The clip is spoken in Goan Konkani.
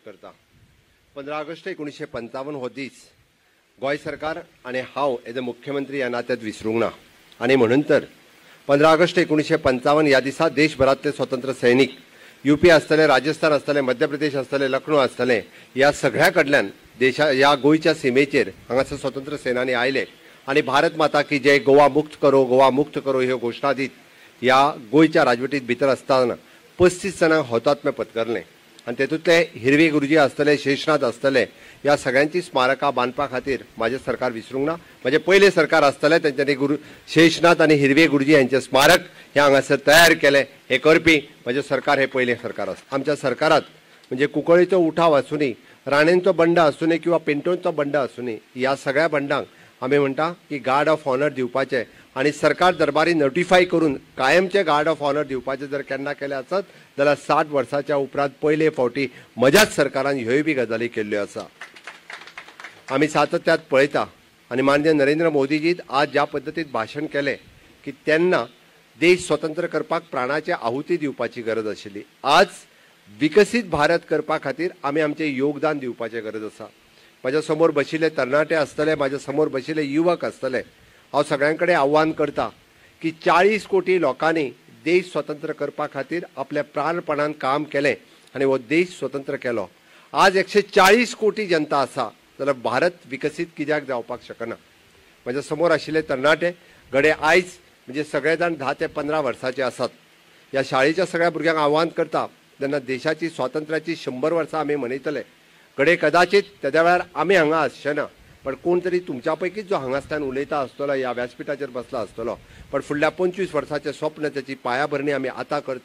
करता। 15 ऑगस्ट 1955 हो दीस गोंय सरकार आनी हांव एज अ मुख्यमंत्री ह्या नात्यात विसरूंक ना आनी म्हणून तर 15 ऑगस्ट 1955 ह्या दिसा देशभरांतले स्वतंत्र सैनिक यूपी आसतले, राजस्थान आसतले, मध्य प्रदेश आसतले, लखनौ आसतले, ह्या सगळ्या कडल्यान देशा ह्या गोंयच्या सिमेचेर हांगासर स्वतंत्र सेनानी आयले आनी भारत माता की जय, गोवा मुक्त करो, गोवा मुक्त करो ह्यो घोशणा दीत ह्या गोंयच्या राजवटीत भितर आसतना 35 जाणांक हुतात्मे पत्करले आनी तेतूंतले हिरवे गुरुजी आसतले, शेषनाथ आसतले, ह्या सगळ्यांची स्मारकां बांदपा खातीर म्हाजें सरकार विसरूंक ना। म्हाजें पयलें सरकार आसतलें तेंच्यांनी गुरू शेषनाथ आनी हिरवे गुरुजी हांचें स्मारक हें हांगासर तयार केलें। हें करपी म्हाजें सरकार हें पयलें सरकार आसा। आमच्या सरकारात म्हणजे कुंकळीचो उठाव आसूनी, राणेंचो बंड आसूनी किंवा पेंटोंचो बंड आसूनी, ह्या सगळ्या बंडांक आमी म्हणटा की गार्ड ऑफ ऑनर दिवपाचें आनी सरकार दरबारी नोटिफाय करून कायमचे गार्ड ऑफ ऑनर दिवपाचें जर केन्ना केलें आसत जाल्यार 60 वर्साच्या उपरांत पयले फावटी म्हज्याच सरकारान ह्योय बी गजाली केल्ल्यो आसा। आमी सातत्यात पळयता आनी माननीय नरेंद्र मोदीजीन आज ज्या पद्दतीन भाशण केलें की तेन्ना देश स्वतंत्र करपाक प्राणाचे आहुती दिवपाची गरज आशिल्ली, आज विकसीत भारत करपा खातीर आमी आमचें योगदान दिवपाचें गरज आसा। म्हाज्या समोर बशिल्ले तरणाटे आसतले, म्हाज्या समोर बशिल्ले युवक आसतले, हांव सगळ्यां कडेन आव्हान करता की 40 कोटी लोकांनी देश स्वतंत्र करपा खातीर आपल्या प्राणपणान काम केलें आनी हो देश स्वतंत्र केलो। आज 140 कोटी जनता आसा जाल्यार भारत विकसीत कित्याक जावपाक शकना? म्हाज्या समोर आशिल्ले तरणाटे घडये आयज म्हणजे सगळे जाण 10 ते 15 वर्साचे आसात। ह्या शाळेच्या सगळ्या भुरग्यांक आव्हान करता जेन्ना देशाची स्वातंत्र्याची 100 वर्सां आमी मनयतले, घडये कदाचित तेद्या वेळार आमी हांगा आसचे ना, पण कोण तरी तुमच्या पैकीच जो हांगासल्यान उलयता आसतलो, ह्या व्यासपीठाचेर बसला आसतलो, पण फुडल्या 25 वर्साचें स्वप्न त्याची पायाभरणी आमी आतां करता।